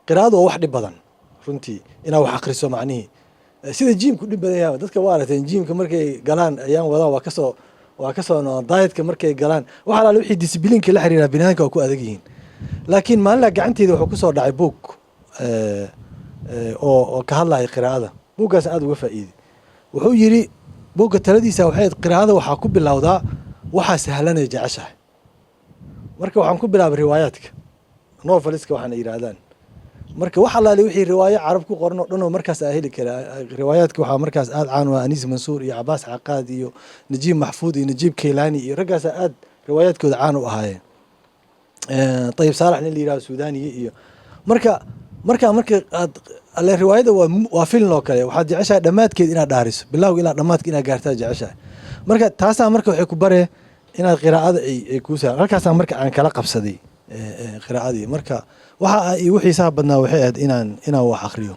Qiraa'adu waa wax dhib badan runtii, inaad wax akhriso. Macnihii sida gym-ku dhib badan yahay, dadka waa aragteen gym-ka markay galaan ayaan wadaan, waa kasoo noqon. Diet-ka markay galaan, wax alaale wixii discipline-ka la xiriira biniaadamka waa ku adag yihiin. Laakiin maalinaa gacanteeda wuxuu kusoo dhacay buug oo ka hadlaya qiraa'ada. Buuggaas aad uga faa'iiday. Wuxuu yidhi buugga taladiisa waxay ahayd, qiraa'ada waxaa ku bilowdaa waxaa sahlanay jeceshahay. Marka waxaan ku bilaabay riwaayaadka, novels-ka waxaana yidhaahdaan. Marka wax allaale wixii riwaayo Carab ku qoran oo dhan oo markaas aa heli kara. Riwaayaadka waxaa markaas aad caan u ah Aniis Mansuur iyo Cabaas Caqaad iyo Najiib Maxfuud iyo Najiib Kaylani iyo raggaasa aad riwaayaadkooda caan u ahaayeen. Tayib Saalax nin la yidhahdo Suudaaniye iyo marka aad alle riwaayada waa film oo kale, waxaad jeceshahay dhammaadkeed inaad dhaariso, bilowga ilaa dhammaadka inaad gaartaa jeceshahay. Marka taasaa marka waxay ku baree inaad qiraa'ada ay kuu sahlan. Halkaasaa marka aan kala qabsaday qiraa'adii. Marka waxa iigu xiisaha badnaa waxay ahayd inaan wax akhriyo.